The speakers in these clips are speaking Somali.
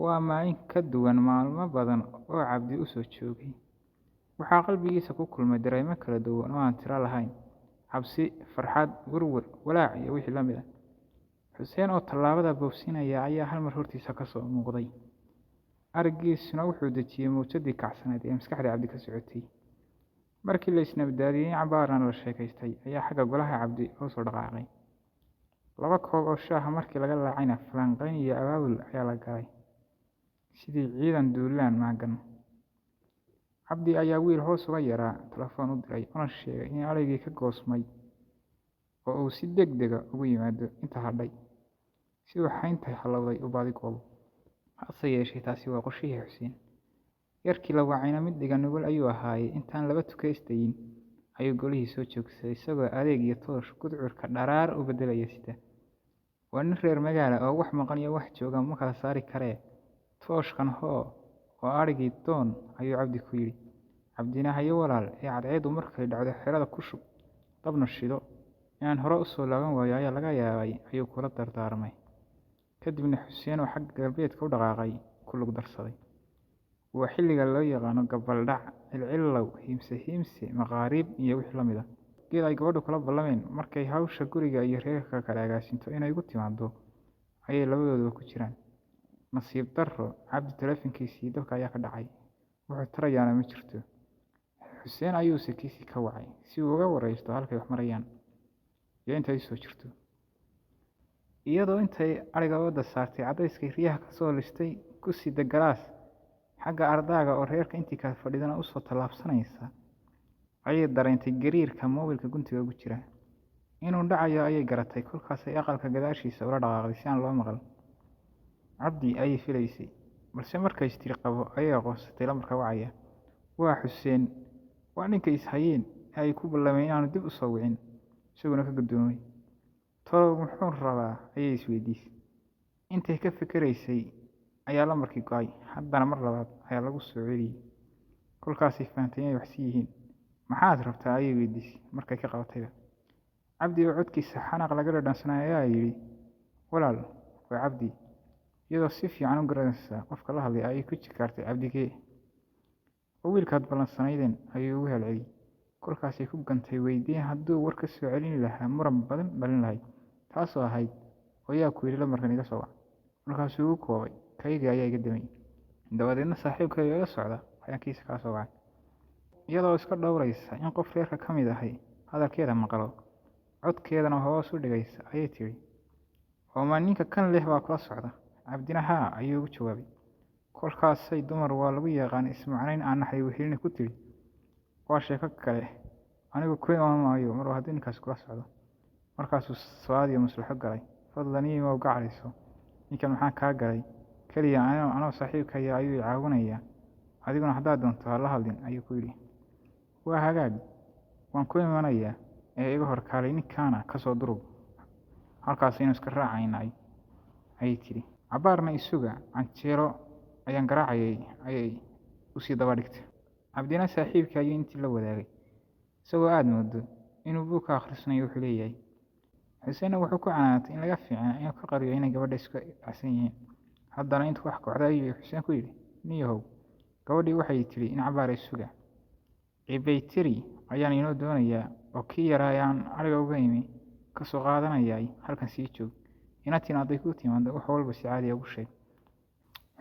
Waa maalin ka duwan maalmo badan oo Cabdi u soo joogay. Waxaa qalbigiisa ku kulmay dareemo kala duwan oo aan tiro lahayn: cabsi, farxad, werwer, walaac iyo wixii la mid ah. Xuseen oo tallaabada boobsiinaya ayaa hal mar hortiisa ka soo muuqday. Araggiisuna wuxuu dejiyay mowjadii kacsanayd ee maskaxda Cabdi ka socotay. Markii la isnabdaadiyay, cabaarna la sheekaystay, ayaa xagga golaha Cabdi loo soo dhaqaaqay. Laba koob oo shaaha markii laga laacayna, falanqayn iyo abaabul ayaa la galay sidii ciidan duulaan maaggan. Cabdi ayaa wiil hoos uga yaraa telefoon u diray, una sheegay in adhigii ka goosmay oo uu si degdeg ah ugu yimaado inta hadhay, si uu xaynta hallowday u baadigoobo. Hase yeeshee, taasi waa qorshihii Xuseen. Yarkii la wacayna mid dhega nugul ayuu ahaaye, intaan laba tuke isdayin ayuu golihii soo joogsaday, isagoo adeeg iyo toosh gudcurka dharaar u beddelaya sita. Waa nin reer magaala oo wax maqan iyo wax jooga ma kala saari karee. "Tooshkan hoo oo adhigii doon," ayuu Cabdi ku yidhi. Cabdina, "Haye walaal, ee cadceeddu markay dhacdo xerada ku shub, dabna shido. Inaan hore u soo laaban waayo ayaa laga yaabay," ayuu kula dardaarmay. Kadibna Xuseen oo xagga galbeedka u dhaqaaqay ku lug darsaday. Waa xilliga loo yaqaano gabbal-dhac, cilcilow, himse himse, maqaariib iyo wixii la mid ah. Geed ay gabadhu kula ballameen markay hawsha guriga iyo reerka kala agaasinto inay ugu timaado ayay labadooduba ku jiraan. Nasiib darro, Cabdi taleefankiisii dabka ayaa ka dhacay, wuxuu tarayaana ma jirto. Xuseen ayuuse kiisii ka wacay si uu uga wareysto halkay wax marayaan iyo intay u soo jirto. Iyadoo intay adhiga ooda saartay, cadayskii riyaha ka soo listay ku sida galaas xagga ardaaga oo reerka intii kale fadhidana usoo tallaabsanaysa, ayay dareentay gariirka moobilka guntiga ugu jira. Inuu dhacayo ayay garatay, kolkaasay aqalka gadaashiisa ula dhaqaaqday si aan loo maqal. Cabdi ayay filaysay, balse markay istiri qabo ayay aqoonsatay lambarka wacaya. Waa Xuseen, waa ninkay is hayeen ee ay ku ballameen inaanu dib u soo wicin, isaguna ka guddoomay. Tolow muxuu rabaa, ayay isweydiisay. Intay ka fikiraysay ayaa lambarkii go'ay, haddana mar labaad ayaa lagu soo celiyay. Kolkaasay fahantay inay wax si yihiin. "Maxaad rabtaa?" ayay weydiisay markay ka qabatayba. Cabdi oo codkiisa xanaaq laga dhadhansanayo ayaa yidhi, "Walaal, waa Cabdi." Iyadoo si fiican u garanaysa qofka la hadlay ayay ku jikaartay, "Cabdigee?" "Waa wiilkaad ballansanaydeen," ayuu ugu celceliyay. Kolkaasay ku gantay weydiin hadduu war ka soo celin lahaa muran badan dhalin lahayd, taasoo ahayd, "Oo yaa ku yidhi lambarkan iga soo wac?" Markaasuu ugu koobay, "Kaygii ayaa iga damay. Dabadeedna saaxiibkay oo ila socda ayaan kiisa kaa soo wacay." Iyadoo iska dhowraysa in qof reerka ka mid ahi hadalkeeda maqlo, codkeedana hoos u dhigaysa, ayay tidhi, "Oo ma ninka kan leh baa kula socda?" Cabdina "Haa," ayuu ugu jawaabay. Kolkaasay, dumar waa lagu yaqaan ismacnayn aan naxdin wehelin, ku tidhi, "Waa sheeko kale, anigu ku iman maayo marba haddii ninkaasi kula socdo." Markaasuu sawaad iyo maslaxo galay. "Fadlan ii imow gacaliso, ninkan maxaa kaa galay? Keliya anoo saaxiibkaya ayuu i caawinayaa, adiguna haddaad doonto ha la hadlin," ayuu ku yidhi. "Waa hagaag, waan ku imanayaa ee iga hor kaalay, ninkaana ka soo durug. Halkaasaynu iska raacaynay," ayay tidhi. "Cabbaarna isuga, canjeelo ayaan garaacayay," ayay usii daba dhigtay. Cabdina saaxiibkii ayuu intii la wadaagay, isagoo aad moodo inuu buug ka akhrisanayo wuxuu leeyahay. Xuseenna wuxuu ku canaantay in laga fiicnaa inuu ka qariyo inay gabadha isku dhacsan yihiin. Haddana intuu wax kocday ayuu Xuseen ku yidhi, "Ninyahow, gabadhii waxay tidhi in cabbaar isuga. Bayteri ayaan inoo doonayaa oo kii yaraa ayaan adhiga uga imi ka soo qaadanayay, halkan sii joog. Inantiina hadday kuu timaado, wax walba si caadi ah ugu sheeg."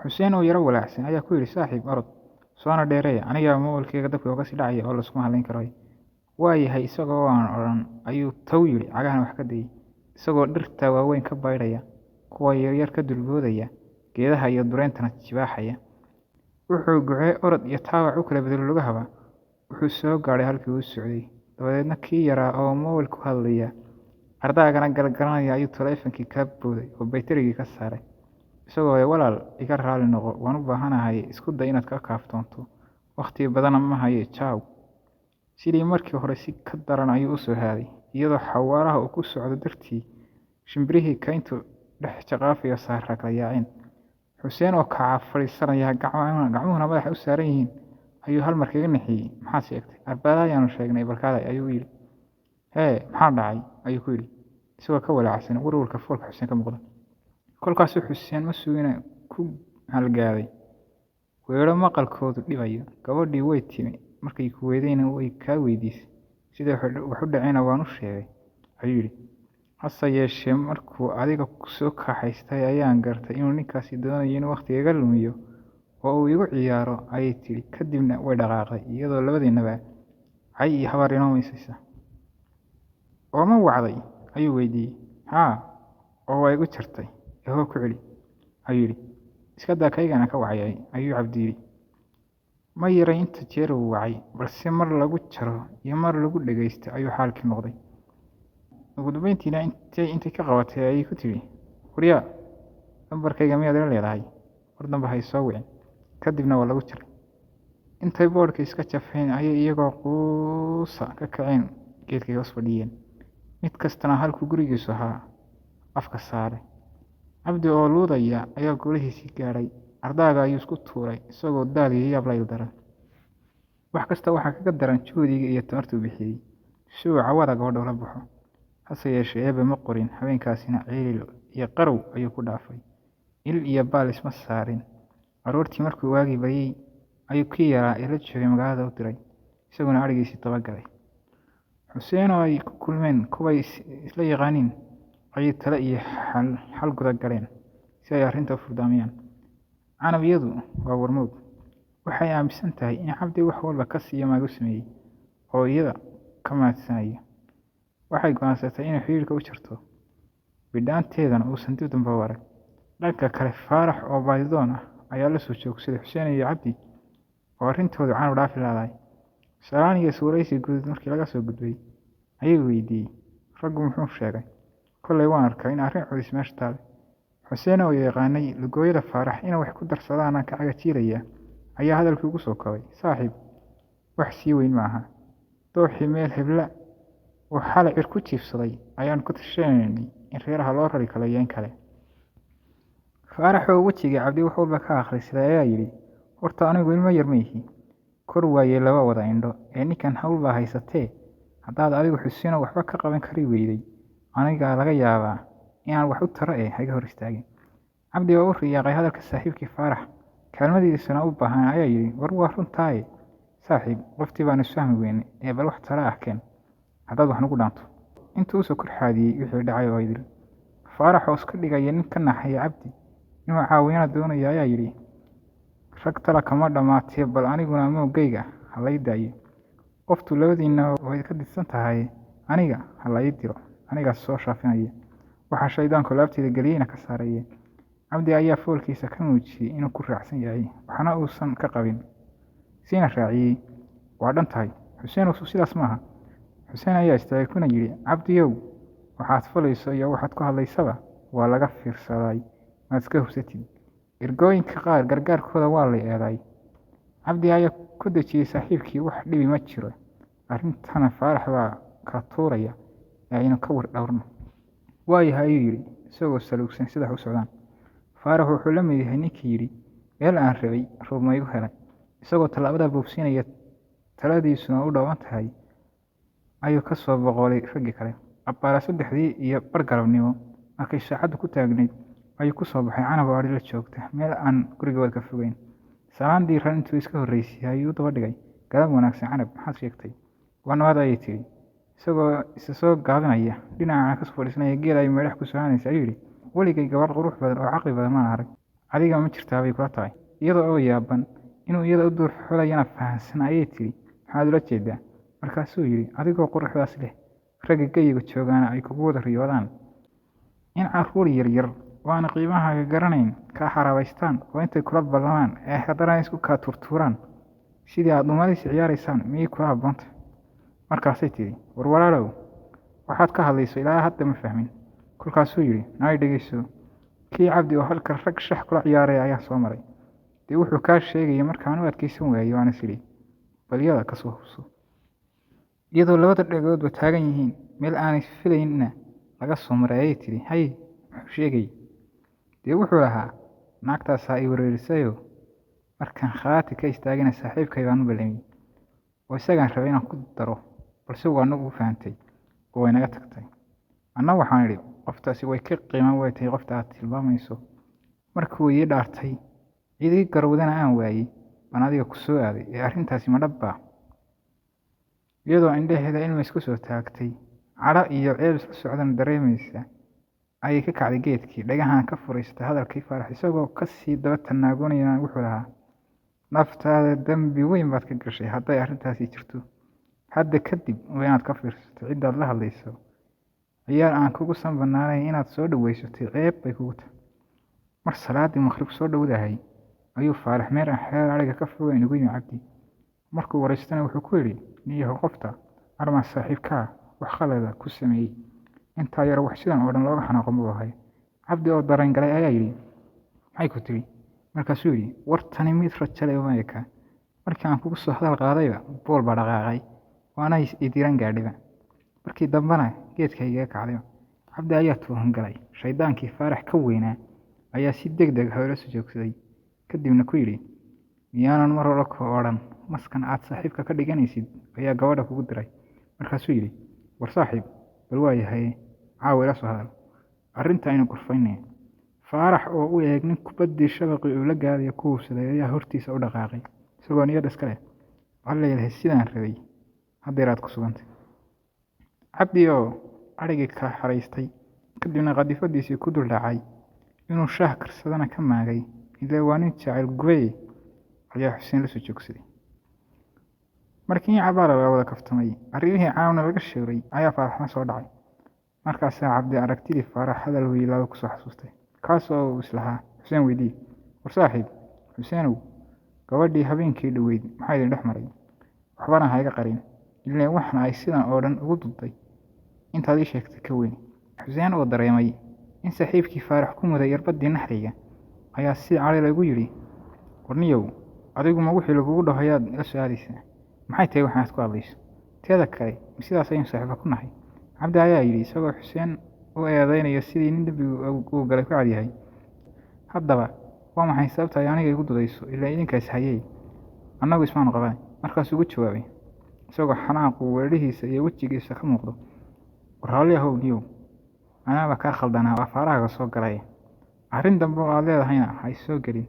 Xuseen oo yaro walaacsan ayaa ku yidhi, "Saaxiib, orod, soona dheereeya, anigaa moobilkayga dabka uga sii dhacaya oo layskuma hadlayn karo." "Waa yahay," isagoo aan odhan ayuu taw yidhi, cagahana wax ka dayay, isagoo dhirta waaweyn ka baydhaya, kuwa yaryar ka dulboodaya, geedaha iyo dureentana jibaaxaya. Wuxuu gucee orod iyo taawac u kala bedelo lugahaba, wuxuu soo gaadhay halkii uu socday. Dabadeedna kii yaraa oo moobil ku hadlaya, ardaagana galgalanaya, ayuu taleefankii kala booday oo baytarigii ka saaray, isagoo leh, "Walaal, iga raali noqo, waan u baahanahay, isku day inaad ka kaaftoonto, waqti badanna ma hayo, jaaw." Sidii markii hore si ka daran ayuu u soo haaday, iyadoo xawaaraha uu ku socdo dartii shimbirihii kayntu dhex jaqaafayo saaraa kala yaaceen. Xuseen oo kaca fadhiisanaya, gacmuhuna madaxa u saaran yihiin, ayuu hal mar kaga nixiyey, "Maxaad sheegtay?" "Arbada ayaanu sheegnay, balkaalay," ayuu yidhi. "Hee, maxaa dhacay?" ayuu ku yidhi, isagoo ka walaacsan warwarka foolka Xuseen ka muuqda. Kolkaasuu Xuseen ma sugina ku Halgaaday weedho maqalkoodu dhibayo. "Gabadhii way timi, markay ku weydayna way kaa weydiisay, siday wax u dhaceenna waan u sheegay," ayuu yidhi. "Hase yeeshee markuu adiga ku soo kaxaystay ayaan gartay inuu ninkaasi doonayo inuu waqtiga iga lumiyo oo uu igu ciyaaro," ayay tidhi. Kadibna way dhaqaaqday, iyadoo labadeennaba cay iyo habaar inoo miisaysa. "Oo ma wacday?" ayuu weydiiyey. "Haa, oo waa igu jartay. Ee hoo ku celi," ayuu yidhi. "Iska daa kaygana ka wacayay," ayuu Cabdi yidhi. Ma yarayn inta jeer uu wacay, balse mar lagu jaro iyo mar lagu dhagaysto ayuu xaalkii noqday. Ugu dambeyntiina intay ka qabatay ayay ku tidhi, "Waryaa, lambarkayga miyaad ila leedahay? Mar dambe ha i soo wicin." Kadibna waa lagu jaray. Intay boodhkii iska jafeen ayay iyagoo quusa ka kaceen geedkay hoos fadhiyeen. Mid kastana halkuu gurigiisu ahaa afka saaray. Cabdi oo luudaya ayaa golihiisii gaadhay. Ardaaga ayuu isku tuuray isagoo daal iyo yaab la ildaran. Wax kasta waxaa kaga daran juhdigii iyo tamartii uu bixiyey si uu cawada gabadha ula baxo. Hase yeeshee Eebbe ma qorin, habeenkaasina ciil iyo qarow ayuu ku dhaafay. Il iyo baal isma saarin. Aroortii markuu waagii baryay ayuu kii yaraa ee la joogay magaalada u diray, isaguna adhigiisii dabagalay. Xuseen oo ay ku kulmeen kuway isla yaqaaniin ayay talo iyo xal guda galeen si ay arrinta u furdaamiyaan. Canab iyadu waa warmoog. Waxay aaminsan tahay in Cabdi wax walba kas iyo maag u sameeyey oo iyada ka maadsanayo. Waxay go'aansatay inay xiriirka u jarto, bidhaanteedana uusan dib dambe u arag. Dhanka kale, Faarax oo baadidoon ah ayaa la soo joogsaday Xuseen iyo Cabdi oo arrintoodu Canab dhaafi la'dahay. Salaan iyo iswaraysi guud markii laga soo gudbay ayuu weydiiyey, "Raggu muxuu sheegay? Kolley waan arkaa in arrin culus meesha taal." Xuseen oo yaqaanay lugooyada Faarax inuu wax ku darsadaana ka cagajiidaya ayaa hadalkii ugu soo koobay, "Saaxiib, wax sii weyn ma aha. Dooxii meel hebla oo xalay cir ku jiifsaday ayaanu ku tashanaynay in reeraha loo rari karo iyo in kale." Faarax oo wejiga Cabdi wax walba ka akhriistay ayaa yidhi, "Horta anigu ilmo yar ma ihi. Kor waayey laba wada indho ee ninkan hawl baa haysatee, haddaad adigu Xuseen waxba ka qaban kari weyday, anigaa laga yaabaa inaan wax u taro ee ha iga hor istaagin." Cabdi oo u riyaaqay hadalka saaxiibkii Faarax, kaalmadiisana u baahan ayaa yidhi, "War waa runtaaye saaxiib, qoftii baanu isfahmi weynay ee bal wax talo ah keen haddaad wax nagu dhaanto." Intuu usoo kor xaadiyey wixii dhacay oo idil. Faarax oo iska dhigaya nin ka naxaya Cabdi inuu caawiyana doonayo ayaa yidhi, "Rag tala kama dhammaatee, bal aniguna moogayga ha lay daayo. Qoftu labadiinna way ka didsan tahay, aniga ha la ii diro, anigaa soo shaafinaya. Waxa shaydaanku laabtayda geliyeyna ka saaraya." Cabdi ayaa foolkiisa ka muujiyey inuu ku raacsan yahay, waxna uusan ka qabin. Siina raaciyey, "Waa dhan tahay. Xuseen sidaas maaha." Xuseen ayaa istaagay kuna yidhi, "Cabdiyow, waxaad falayso iyo waxaad ku hadlaysaba waa laga fiirsaday, maad iska hubsatid. Ergooyinka qaar gargaarkooda waa la eeday." Cabdi ayaa ku dejiyey saaxiibkii, wax dhibi ma jiro, arrintana Faarax baa kala tuuraya ee aynu ka war dhowrno. "Waayahay," ayuu yidhi isagoo saluugsan sida wax u socdaan. Faarax wuxuu la mid yahay ninkii yidhi, "Meel aan rabay roob ma igu helay." Isagoo tallaabada boobsiinaya, taladiisuna u dhooban tahay, ayuu ka soo boqolay raggii kale. Abbaare 3:30 galabnimo markay saacaddu ku taagnayd ayuu ku soo baxay Canab oo adhi la joogta meel aan gurigooda ka fogeyn. Salaan diiran intuu iska horreysiiyey ayuu u daba dhigay, "Galab wanaagsan Canab, maxaad sheegtay?" "Waa nabad," ayay tidhi. Isagoo isa soo gaabinaya, dhinacana ka soo fadhiisanaya geel ay meedhax ku soconaysa ayuu yidhi, "Weligay gabadh qurux badan oo caqli badan maan arag. Adiga ma jirtaa bay kula tahay?" Iyada oo yaaban inuu iyada u duur xulayana fahansan ayay tidhi, "Maxaad ula jeedaa?" Markaasuu yidhi, "Adigoo quruxdaas leh, ragga geyiga joogaana ay kugu wada riyoodaan. In carruur yaryar oo aan qiimahaaga garanayn kaa xaraabaystaan oo intay kula ballamaan ee haddana isku kaa tuurtuuraan sidii aad dhuumaleysi ciyaaraysaan miyay kula habboontahay?" Markaasay tidhi, "War walaalow, waxaad ka hadlayso ilaa hadda ma fahmin." Kolkaasuu yidhi, "Naay dhegeyso, kii Cabdi oo halkan rag shax kula ciyaaraya ayaa soo maray. Dee wuxuu kaa sheegayay markaan u adkeysan waayey waan is idhi, bal iyada ka soo hubso." Iyadoo labada dhagoodba taagan yihiin meel aanay filaynna laga soo maray ayay tidhi, "Haye, muxuu sheegayay?" "Dee wuxuu lahaa naagtaasaa i wereerisayoo markaan khaati ka istaagana saaxiibkay baan u ballamiyey oo isagaan rabay inaan ku daro, balse waa nagu fahantay oo way naga tagtay. Anna waxaan idhi qoftaasi way ka qiimo weyn tahay qofta aad tilmaamayso. Markii uu ii dhaartay Cid ii garowdana aan waayey baan adiga ku soo aaday, ee arrintaasi ma dhab baa?" Iyadoo indhaheeda ilma isku soo taagtay, cadho iyo ceeb isla socdana dareemaysa, ayay ka kacday geedkii, dhagahana ka furaysatay hadalkii Faarax. Isagoo kasii daba tanaagunayana wuxuu lahaa, "Naftaada dambi weyn baad ka gashay hadday arrintaasi jirto. Hadda kadib waa inaad ka fiirsato ciddaad la hadlayso. Ciyaar aan kugu sanbanaanayn inaad soo dhaweysatay ceeb bay kugu tahay." Mar salaadii maqrib soo dhowdahay ayuu Faarax meel aan xeer ariga ka fogeyn ugu yimi Cabdi. Markuu waraystana wuxuu ku yidhi, "Niyahow, qofta armaa saaxiibkaa wax khalada ku sameeyey? Intaa yar wax sidan oo dhan looga xanaaqo ma ahay." Cabdi oo dareen galay ayaa yidhi, "Maxay ku tiri?" Markaasuu yidhi, "War tani mid rajale uma eka. Markii aan kugu soo hadal qaadayba bool baa dhaqaaqay, waana idiran gaadhiba. Markii dambena geedka igaga kacdayba." Cabdi ayaa tuuran galay. Shaydaankii Faarax ka weynaa ayaa si degdeg ah ula soo joogsaday, kadibna ku yidhi, "Miyaanan mar hore ku odhan maskan aad saaxiibka ka dhiganaysid ayaa gabadha kugu diray?" Markaasuu yidhi, "War saaxiib, bal waa yahay, caawa ila soo hadal, arrinta aynu gorfaynay." Faarax oo u eeg nin kubaddii shabaqii uu la gaadayo ku hubsaday ayaa hortiisa u dhaqaaqay, isagoo niyad iska leh, "Alla ilahay, sidaan rabay haddeer aad ku sugantay." Cabdi oo adhigii kala xaraystay, kadibna qadifadiisii ku dul dhacay, inuu shaah karsadana ka maagay, ilaa waa nin jacayl gubay, ayaa Xuseen la soo joogsaday. Markii in cabaar la wada kaftamay, arrimihii caawna laga sheegay, ayaa Faaraxna soo dhacay. Markaasaa Cabdi aragtidii Faarax hadal wiilaawo kusoo xasuustay, kaas oo uu islahaa Xuseen weydii, "War saaxiib Xuseenow, gabadhii habeenkii dhoweyd maxaa idin dhex maray? Waxbana ha iga qarin, ileen waxna ay sidan oo dhan ugu dudday intaad ii sheegtay ka weyn." Xuseen oo dareemay in saaxiibkii Faarax ku muday irbadii naxriga ayaa si cadho leh ugu yidhi, "War niyow, adigu ma wixii lagugu dhaho ayaad la soo aadaysaa? Maxay tahay waxaad ku hadlayso? Teeda kale, ma sidaas ayaynu saaxiibo ku nahay?" Cabdi ayaa yidhi, isagoo Xuseen u eedeynaya sidii nin dembigu uu galay ku cadyahay, "Haddaba waa maxay sababta ay aniga igu dudayso? Ilaa idinkaas hayay, annagu ismaanu qabanay." Markaasuu ugu jawaabay, isagoo xanaaqu weedhihiisa iyo wejigiisa ka muuqdo, "War raalli ahow niyow, anaaba kaa khaldanaa oo afaarahaaga soo galay. Arrin dambe oo aad leedahayna ha is soo gelin."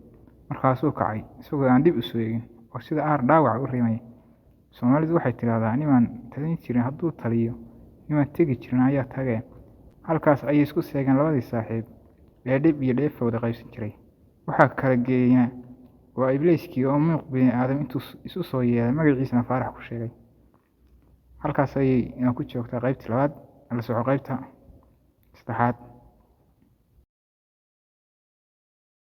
Markaasuu kacay isagoo aan dib u soo eegin oo sida aar dhaawac u rimaya. Soomaalidu waxay tidhaahdaa, nimaan talin jirin hadduu taliyo, nimaan tegi jirin ayaa tagee. Halkaas ayay isku seegeen labadii saaxiib ee dhib iyo dheefba wada qaybsan jiray. Waxaa kala geeyeyna waa Ibliiskii oo muuq bini aadam intuu isu soo yeelay magaciisana Faarax ku sheegay. Halkaas ayay ku joogtaa qaybtii labaad. La soco qaybta saddexaad.